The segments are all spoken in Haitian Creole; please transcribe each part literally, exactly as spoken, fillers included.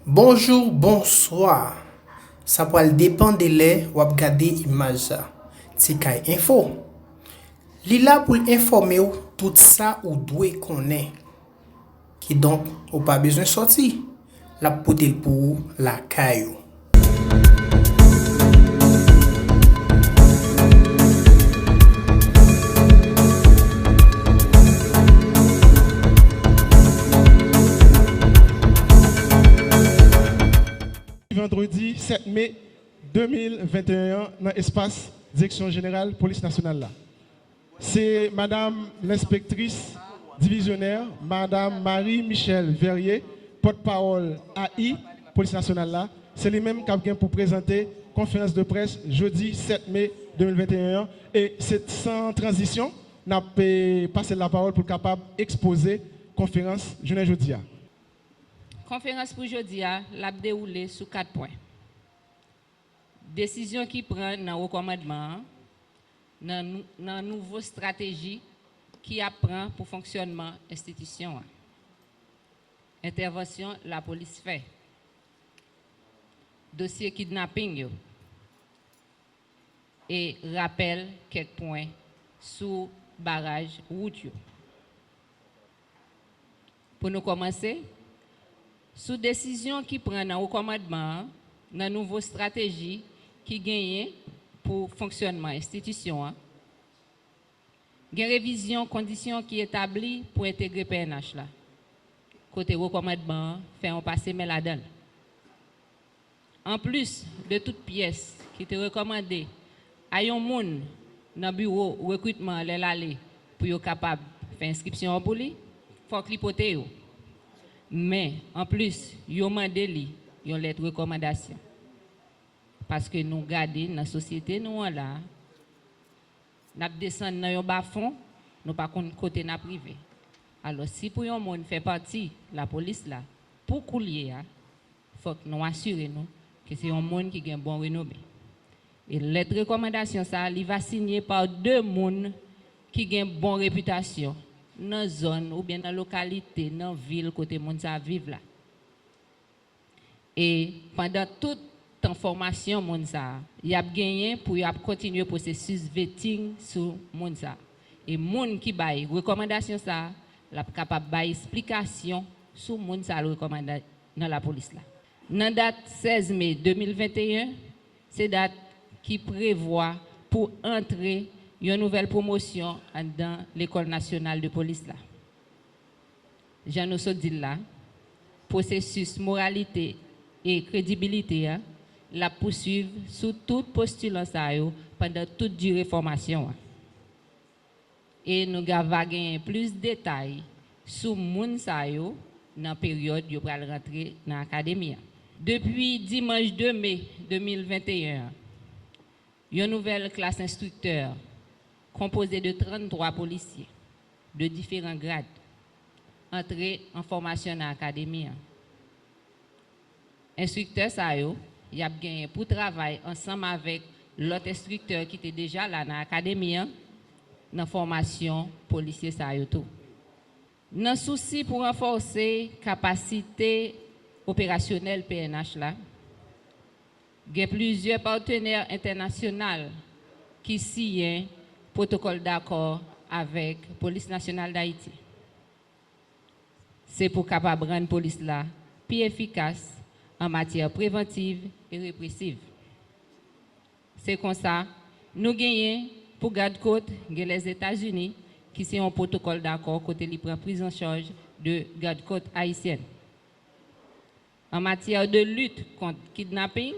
Bonjou, bonswa. Sa pral depann de lè w ap gade imaj sa. Ti Kay Enfo. Li la pou l enfòme w tout sa ou dwe konnen. Kidonk, ou pa bezwen sòti. L ap pote l pou ou lakay ou. Vandredi sèt me de mil venteyen an nan espas Direksyon Jeneral Polis Nasyonal la. Se Madam Lenspektris Divizyonè, Madam Marie Michelle Verrier, pòtpawòl A I Polis Nasyonal la. Se li menm k ap gen pou prezante konferans de près jodi sèt me de mil venteyen an. E se san tranzisyon, n ap, eh, pase l lapawòl pou l kapab ekspoze konferans jounen jodi a. Konferans pou jodi a, l ap dewoule sou kat pwen. Desizyon ki pran nan wo kòmandman an, nan nou-, nan nouvo estrateji ki ap pran pou fonksyònman enstitisyon an. Entèvansyon lapolis fè. Dosye kidnaping yo. E rapèl kèk pwen sou baraj wout yo. Pou nou kòmanse, sou desizyon ki pran nan wo kòmandman an, nan nouvo estrateji ki genyen pou fonksyònman enstitisyon an, gen revizyon kondisyon ki etabli pou entegre P N H la, kote wo kòmandman an fè yon pase men ladan l. Anplis de tout pyès ki te rekòmande a yon moun nan biwo rekritman an lè l ale pou yo kapab fè enskripsyon an pou li, fòk li pote yo. Men, anplis, yo mande li yon lèt rekòmandasyon. Paske nou gade nan sosyete nou an la a, n ap desann nan yon bafon, nou pa konn kote n ap rive. Alò, si pou yon moun fè pati lapolis la, pou koulye a, fòk nou asire nou ke se yon moun ki gen bon renome. E lèt rekòmandasyon sa a, li va sinye pa de moun ki gen bon repitasyon nan zòn oubyen nan lokalite, nan vil kote moun sa a viv la. E pandan tout tan fòmasyon moun sa a, y ap genyen pou y ap kontinye pwosesis vetting sou moun sa a. E moun ki bay rekòmandasyon sa a, l ap kapab bay esplikasyon sou moun sa a l rekòmande nan lapolis la. Nan dat sèz me de mil venteyen, se dat ki prevwa pou antre yon nouvèl pwomosyon anndan Lekòl Nasyonal de Polis la. Jan nou sot di l la, pwosesis moralite e kredibilite a, l ap pouswiv sou tout postilan sa yo pandan tout dire fòmasyon an. E nou ga-, va genyen plis detay sou moun sa yo nan peryòd yo pral rantre nan akademi an. Depi dimanch de me de mil venteyen an, yon nouvèl klas enstriktè, konpoze de tranntwa polisye de diferan grad, antre an fòmasyon nan akademi an. Enstriktè sa yo, y ap genyen pou travay ansanm avèk lòt enstriktè ki te deja la nan akademi an, nan fòmasyon polisye sa yo tou. Nan sousi pou ranfòse kapasite operasyonèl P N H la, gen plizyè patenè entènasyonal ki siyen pwotokòl dakò avèk Polis Nasyonal d Ayiti. Se pou kapab rann polis la pi efikas an matyè prevantiv e represiv. Se konsa, nou genyen pou gad kot gen Lèzetazini, ki se yon pwotokòl dakò kote li pran priz an chaj de gad kot ayisyèn. An matyè de lit kont kidnaping,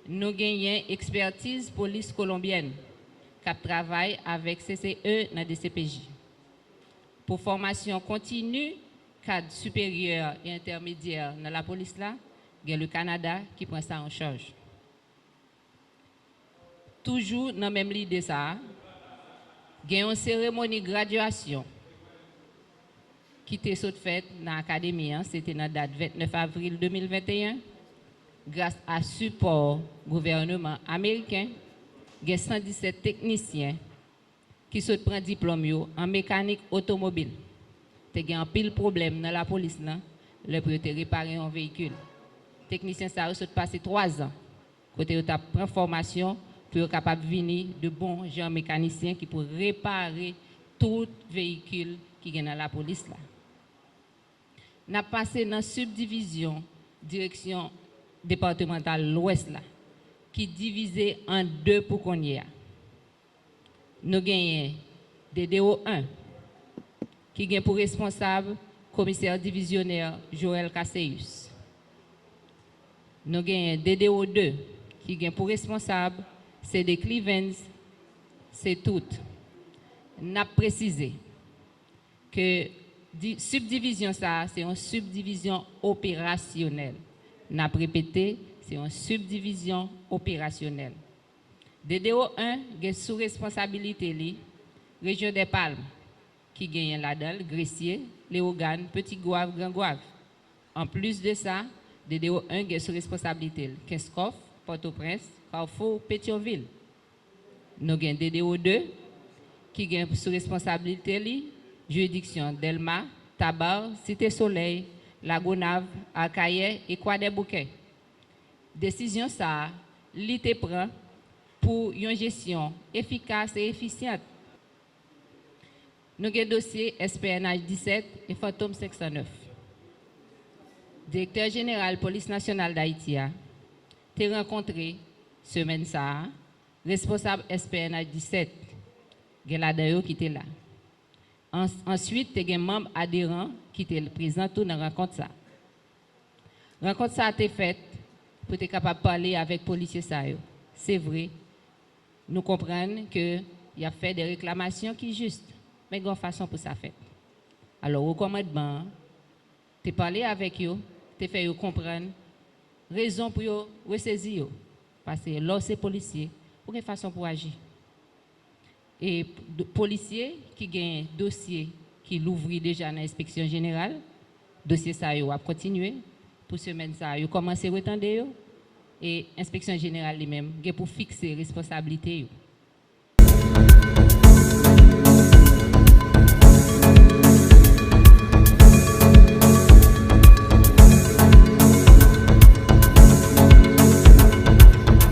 nou genyen ekspètiz polis kolonbyèn k ap travay avèk C C E nan D C P J. Pou fòmasyon kontini kad siperyè e entèmedyè nan lapolis la, gen le Kanada ki pran sa an chaj. Toujou nan menm lide sa a, gen yon seremoni gradyasyon ki te sot fèt nan akademi an, se te nan dat vennèf avril de mil venteyen, gras a sipò gouvèneman ameriken, gen san disèt teknisyen ki sot pran diplòm yo an mekanik otomobil. Te gen anpil pwoblèm nan lapolis lan lè pou yo te repare yon veyikil. Teknisyen sa yo sot pase twa zan kote yo t ap pran fòmasyon pou yo kapab vini de bon jan mekanisyen ki pou repare tout veyikil ki gen nan lapolis la. N ap pase nan sibdivizyon Direksyon Depatmantal Lwès la, ki divize an de pou kounye a. Nou genyen D D O en, ki gen pou responsab Komisè Divizyonè Joël Casséus. Nou genyen D D O de, ki gen pou responsab C D Clevens Setout. N ap presize ke di, sibdivizyon sa a se yon sibdivizyon operasyonèl. N ap repete, se yon sibdivizyon operasyonèl. D D O en gen sou responsabilite li rejyon dè Palm, ki genyen ladan l Gresye, Lewogàn, Peti Gwav, Gran Gwav. Anplis de sa, D D O en gen sou responsabilite l Kenskòf, Pòtoprens, Kafou, Petyonvil. Nou gen D D O de, ki gen sou responsabilite li jiridiksyon Dèlma, Taba, Site Solèy, Lagonav, Akayè e Kwadèboukè. Desizyon sa a, li te pran pou yon jesyon efikas e efisyan. Nou gen dosye S P N H disèt e Fantom senk san nèf. Direktè Jeneral Polis Nasyonal Dayiti a te rankontre, semèn sa a, responsab S P N H disèt, gen ladan yo ki te la. Ans-, answit, te gen manm aderan ki te prezan tou nan rankont sa a. Rankont sa a te fèt pou te kapab pale avèk polisye sa yo. Se vre, nou konprann ke y ap fè de reklamasyon ki jis, men gen yon fason pou sa fèt. Alò, wo kòmandman an te pale avèk yo, te fè yo konprann rezon pou yo resezi yo. Paske lè w se polisye, ou gen fason pou w aji. E do-, polisye ki gen dosye ki louvri deja nan enspeksyon jeneral, dosye sa yo ap kontinye. Pou semèn sa a, yo kòmanse retande yo. E enspeksyon jeneral li menm gen pou fikse responsablite yo.